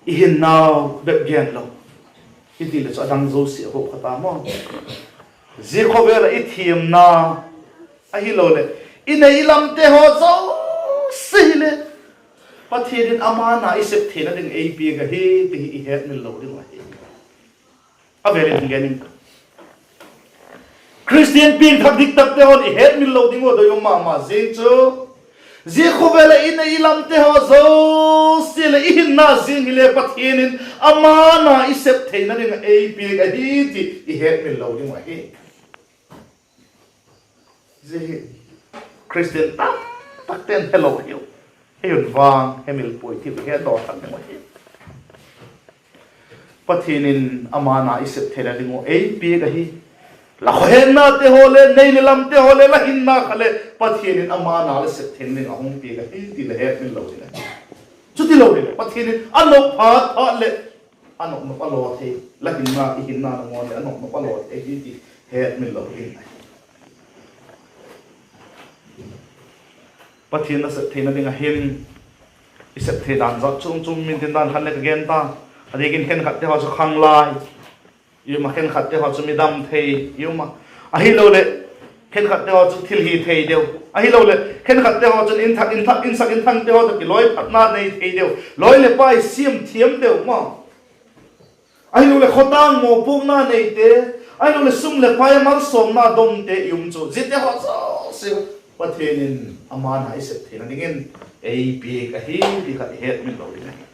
i hinnau bep gen lo, i ti leh chu a dang zosia a hawp kha ta maw. Zia khawvel ah i thiamna ahiloleh i nei i lamte haw zosia hile, Pathian in ama na i sep theina ding ei piak ahi ti hi i hetmil lo ding uh ahi. A vêl in hung gen ing. Khristian piangthak diktakte haw'n i hetmil lo ding uh doi um ma ma zing chu, zia khawvel ah i nei i lamte haw zosia leh i hinna zing hile Pathian in ama na i sep theina ding ah ei piak ahi ti i hetmil lo ding uh ahi. Zia hi Khristian tamtakte'n helo hiu, ei un vang hemil puai ti i hetdaw thak ding uh ahi. Pathian in ama na i sep theina ding uh ei piak ahi. La khawhennate haw leh nei leh lamte haw leh la hinna kha leh Pathian in ama na la sep theina ding a hung piak ahi ti la hetmil lo ding ahi. Chuti lo hileh Pathian in a nop phat phat leh a nop nop a law thei, la hinna, i hinna nangawn leh a nop nop a law thei hi ti hetmil lo ding ahi. Pathian la sep theina ding a hin, i sep thei dan zat chuam chuam min tin dan khan leh ka gen ta. A diak in khenkhatte haw chu khanglai i um a, khenkhatte haw chu mi dam thei i um a, ahiloleh khenkhatte haw chu thil hi thei deu, ahiloleh khenkhatte haw chun in thak, in thak, insak inthangte haw tawh kilawi phatna nei thei deu, lawi leh pai siam thiam deu maw, ahiloleh khawtâng mawpuakna neite, ahiloleh sum leh pai a malsawmna domte i um chu, ziate haw zosia Pathian in ama na i sep theina dingin ei piak ahi ti kha i hetmil lo ding ahi.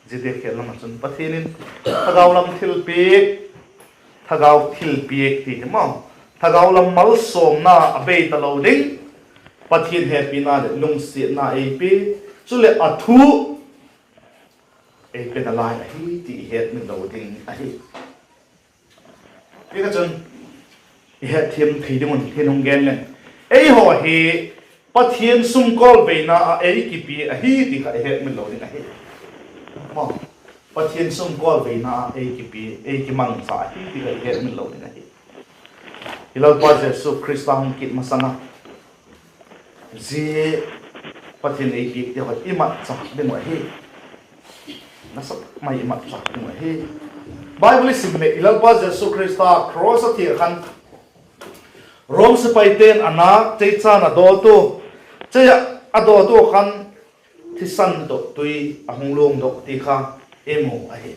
Ziate khêl lam ah chun Pathian in thagau lam thilpiak, thagau thilpiak ti hi maw, thagau lam malsawmna a bei talo ding, Pathian hepina leh lungsiatna ei pia, chuleh a thu ei pe nalai ahi ti i hetmil lo ding ahi. Hi kha chun i hetthiam thei ding un hin hung gen leng, eihaw hi Pathian sumkawlveina ah ei kipia ahi ti kha i hetmil lo ding ahi. Pathian sumkawlveina ah ei kipia, ei kimangcha ahi ti kha i hetmil lo ding ahi. I Lalpa Jesu Khrista hung kit masang a, zia Pathian ei piakte haw i matchâk ding uh ahi. Nasa mai i matchâk ding uh ahi. Bible i sim leh i Lalpa Jesu Khrista cross a thi ah khan, Rom sipaite'n a nâk chei chan a dawt u, chei ah a dawt u khan thisan tawh tui a hung luangdok ti kha i mu ahi.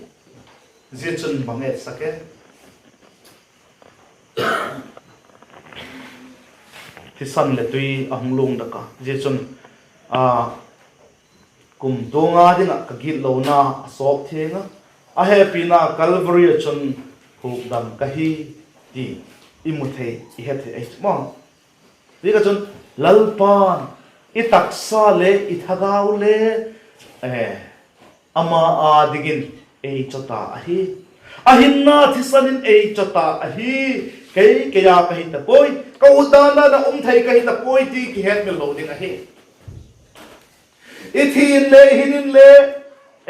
Zia chun bang etsak e? Thisan leh tui a hung luangdok a, zia chun, a, Kumtuang â ding ah ka gitlona a sawp thiang a, a hepina Calvary ah chun hukdam ka hi, ti i mu thei, i he thei ahi maw. Ziak ah chun Lalpa'n i taksa le i thagau le, ama â dingin ei chaw ta ahi. A hinna thisan in ei chaw ta ahi. Kei, kei â ka hi ta puai, ka utdan dan ah um thei ka hi ta puai ti kihetmil lo ding ahi. I thi inle, i hin inle,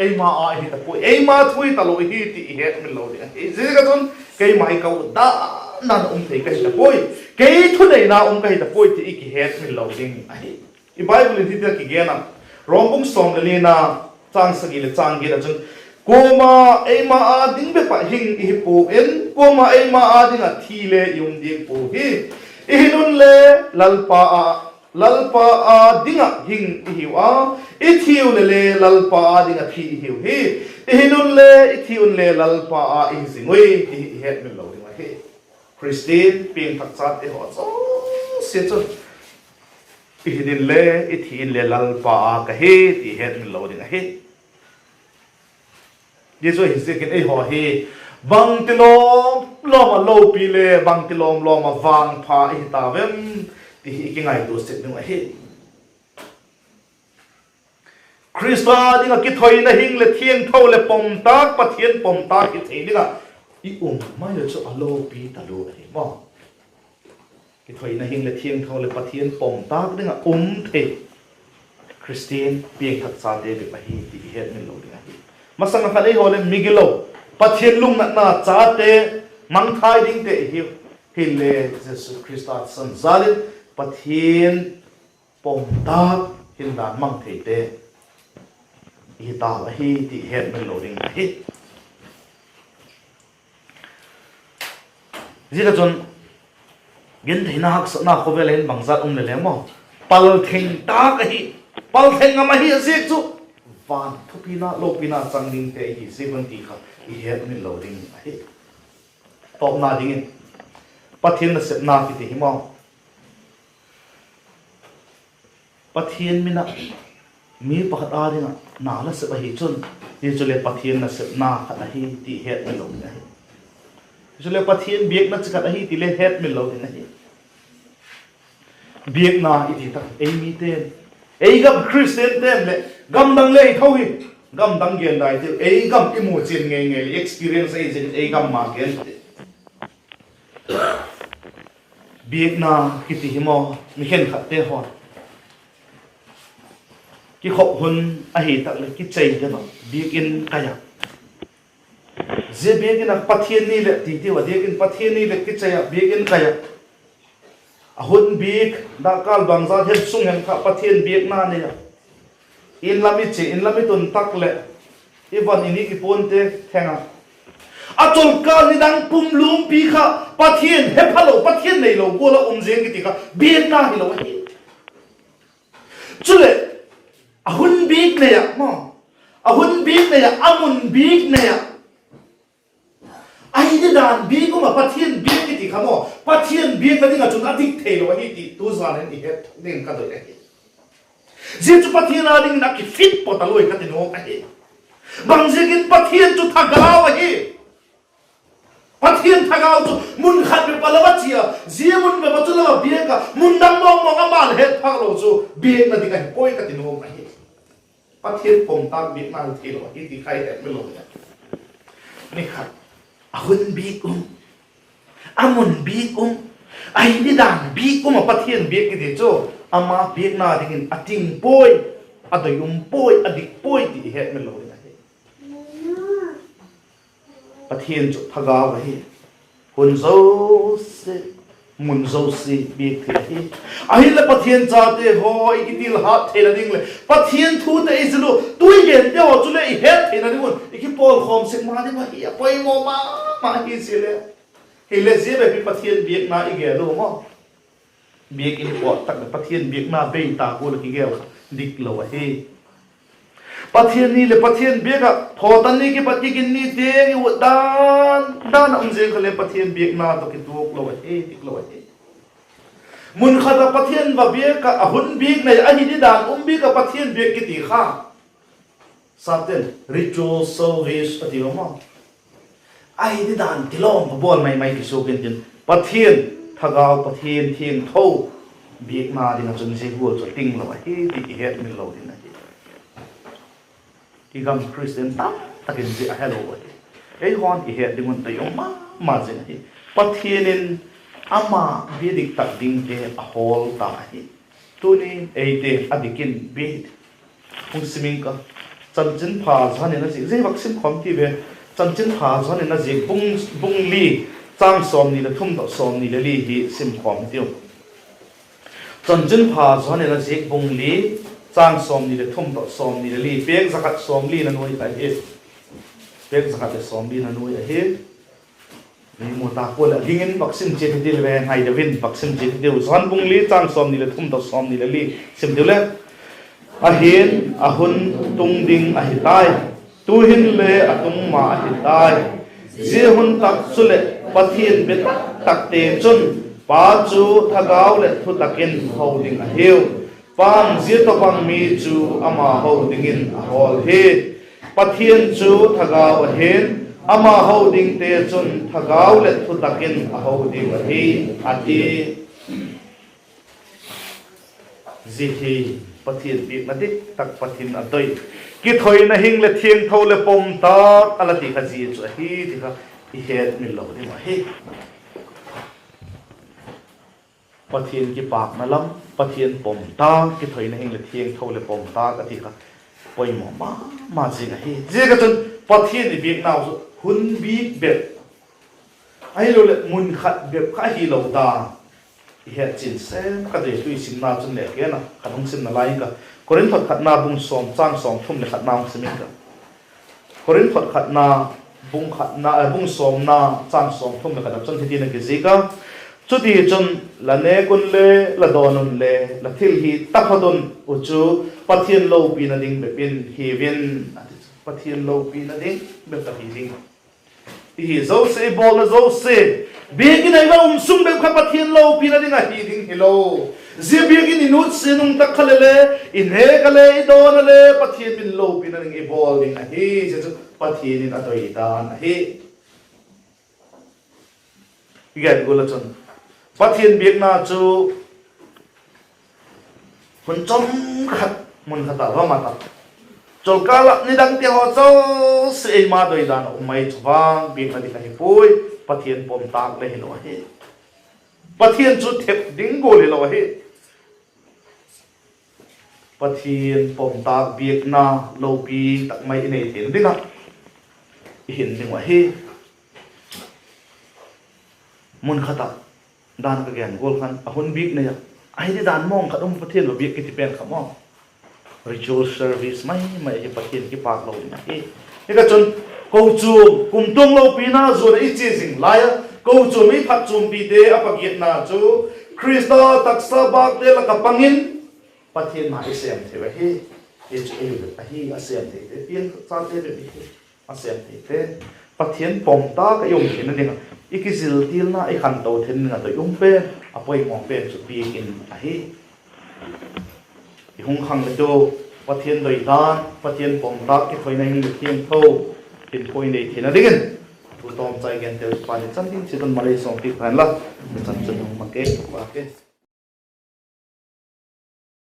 eima â i hi ta puai, eima thu hi talo hi ti i hetmil lo ding ahi. Ziak ah chun keima hi ka utdan dan ah um thei ka hi ta puai, kei thuneina um ka hi ta puai ti i kihetmil lo ding ahi. I Bible in hitin a kigen a, Rom bung sawm le lina, châng sagi leh châng giat ah chun, Kuama eima â ding bep ah hing i hi puau in, kuama eima â ding ah thi le i um diak puau hi. I hin unle Lalpa â, Lalpa â ding ah hing i hiu a, i thi u leh le Lalpa â ding ah thi i hiu hi. I hin unle, i thi unle Lalpa â i hi zing ui ti i hetmil lo ding ahi. Khristian piangthak chate haw zosia chun i hin inle, i thi inle Lalpa â ka hi ti hetmil lo ding ahi. Zia chu ahi ziakin eihaw hi bangti lawm lawm ah lopi le bangti lawm lawm ah vangpha i hi ta vem ti hi i kingaitua sek ding ahi. Khrista ding ah kithoina hing leh thiangtho leh pomtâk, Pathian pomtâk hi thei ding ah i um mai u chu a lopi talu ahi maw. Kithoina hing leh thiangtho leh Pathian pomtâk ding ah um thei Khristian piangthak chate bep ahi ti i hetmil lo ding ahi. Masang ah khan eihaw le migilo, Pathian lungnatna chate, mangthai dingte i hiu. Hile Jesu Khrista thisan jal in Pathian pomtâk hindan mang theite i hi tau ahi ti i hetmil lo ding ahi. Zia chun gentheina, haksatna khawvel ah hin bangzat um le le maw, paltheng tâk ahi, paltheng ngam ahi a ziak chu van thupina, lopina chang dingte i hi ziak un ti kha i hetmil lo ding ahi. Tawpna dingin, Pathian nasepna kiti hi maw, Pathian min ah mi pakhat â ding ah na la sep ahi chun, zia chule Pathian nasepna khat ahi ti hetmil lo ding ahi. Chule Pathian biakna chi khat ahi ti le hetmil lo ding ahi. Biakna i ti tak ei mite'n, ei gam Khristiante'n leh, gamdang le i tho hi, gamdang gen dai tiu, ei gam i mu chian ngei ngei leh experience ahi ziakin ei gam ma gen ti. Biakna kiti hi maw, mi khenkhatte haw kikhop hun ahi tak leh kichei deu a, biakin kai a, zia biakin ah Pathian ni leh ti tiu a, biakin Pathian ni leh kichei ah biakin kai ah, a hun bik dakkal bangzat hem sung hem kha Pathian biakna nei a, in lam i chia, in lam i tun tak leh i van i ni kipuante theng a, a chawlkâl nidang pum lumpi kha Pathian hephalo, Pathian neilo gual ah um zing kiti kha biakna hilo ahi. Chuleh, a hun bik nei ah maw, a hun bik nei ah, a mun bik nei ah, ahi didan bik um ah Pathian biak kiti kha maw, Pathian biakna ding ah chun a dik theilo ahi ti tu zan in i het ding ka doi ahi. Zia chu Pathian â dingin a kifit pawt a lui ka ti nuam ahi. Bangziakin Pathian chu thagau ahi. Pathian thagau chu mun khat bep a lo a chia, zia mun bep a chu lo a biak a, mun dang mawngmawng ama le het phâk lo chu biakna dik ahi puai ka ti nuam ahi. Pathian pomtâk biakna hi theilo ahi ti kha i hetmil lo ding a. Ni khat, a hun bik um, a mun bik um, ahi didan bik um ah Pathian biak kiti chu, ama biakna dingin a ting puai, a doi um puai, a dik puai ti i hetmil lo ding ahi. Pathian chu thagau ahi. Hun zosia, mun zosia biak thei ahi. Ahinla Pathian chate haw i kitilhat theina ding leh Pathian thute i zil u, tu i gente haw chule i het theina ding un i kipawlkhawm sek ma ding ahi, a poimaw ma ma hi si le. Hile zia bep hi Pathian biakna i gen u maw, biakin pawt tak leh Pathian biakna bei ta gual ah kigel kha diklo ahi. Pathian ni leh Pathian biak ah thawtan ni kipat kigin ni tiang i ut dan dan ah um zing kha le Pathian biakna tawh kituak lo ahi, diklo ahi. Mun khat ah Pathian va biak ah, a hun bik nei ah, ahi didan um bik ah Pathian biak kiti kha Sap ten ritual service a ti u maw. Ahi ti dan kilawm ka bawl mai mai kisuak intin, Pathian thagau, Pathian thiangtho biakna ding ah chun zia gual chu a tinglo ahi ti i hetmil lo ding ahi. I gam Khristian tam tak in zia a helo ahi. Eihaw'n i het ding un doi um ma ma zing ahi. Pathian in ama bia dik tak dingte a hawl ta ahi. Tuni eite a dik in bia hung sim ing ka. Chanchinpha Johan in a ziak, zia vak sim khawm ti ve. Chanchinpha Johan in a ziak bung, bung li, châng sawmni leh thum tawh sawmni leh li hi sim khawm hitiu. Chanchinpha Johan in a ziak bung li, châng sawmni leh thum tawh sawmni leh li, pêk za khat sawmli na nuai ahi. Pêk za khat leh sawmli na nuai ahi. Ei mu ta pua leh a dingin vak sim chiat hitiu le, ngai deu in vak sim chiat hitiu. Johan bung li, châng sawmni leh thum tawh sawmni leh li sim tiu le. Ahi'n, a hun tung ding ahi tai, tu'hin le a tung ma ahi tai. Zia hun tak chuleh Pathian bia tak takte chun Pa chu thagau leh thutak in ho ding ahiu. Pa'n zia tawhbang mi chu ama ho dingin a hawl hi. Pathian chu thagau ahi'n, ama ho dingte chun thagau leh thutak in a ho diu ahi, a ti. Zia hi Pathian biakna dik tak, Pathian a doi, kithoina hing leh thiangtho leh pom tâk a la ti kha zia chu ahi ti kha i hetmil lo ding ahi. Pathian kipâkna lam, Pathian pom tâk, kithoina hing leh thiangtho leh pom tâk a ti kha poimaw ma ma zing ahi. Ziak ah chun Pathian i biaknau chu hun bik bep, ahiloleh mun khat bep kha ahilo dan i het chian sem ka dei. Tu i simna chun le gen a, khat hung simna lai ing ka. Korinth khatna bung sawm, châng sawmthum leh khatna hung sim ing ka. Korinth khatna bung khatna, eh, bung sawmna, châng sawmthum leh khat ah chun hitin a kizik a: Chutichun, la nêk unle, la dawn unle, la thil hi taphot un uh chu Pathian lopina ding bep in hiu in, a ti chu. Pathian lopina ding bep a hi ding. I hi zosia, i bawlna zosia, biakin ah i va um sung bep kha Pathian lopina ding ahi ding hilo. Zia biakin i nutsia nung tak kha le le, i nêk a le, i dawn a le, Pathian min lopina ding i bawl ding ahi. Zia chu Pathian in a doi dan ahi. I gen gual ah chun Pathian biakna chu hun chom khat, mun khat ah va mat a, chawlkâl ah nidangte haw zosia eima doi dan a um mai chu vang biakna ding ahi puai. Pathian pom tâk le hilo ahi. Pathian chu thep ding gual hilo ahi. Pathian pom tâk biakna lopi tak mai i nei theina ding ah i hin ding uh ahi. Mun khat ah, dan ka gen gual khan a hun bik nei a, ahi ti dan mawng khat um, Pathian va biak kiti pen kha maw, ritual service mai mai hi Pathian kipâk lo ding ahi. Hi kha chun kochuam kumtuang lopina zuan ah i chia zing lai ah, kochuam i phatchuampite a pagiatna chu Khrista taksa bâkte lak ah pang in Pathian na i sêm thei ahi. Hi chu ei u ahi, a sêm theite, piangthakchate bep hi a sêm theite, Pathian pom tâk ah i um theina ding ah, i kizil tilna, i khanto theina ding ah doi um pen, a poimaw pen chu biakin ahi. I hung khang le tu, Pathian doi dan, Pathian pom tâk, kithoina hing leh thiangtho, hinkhua i nei theina dingin thu tawmchai genteu pa ni chan ding chiat un malei sawmpiak ta hen la, i chan chun hung mang ke, pa ke.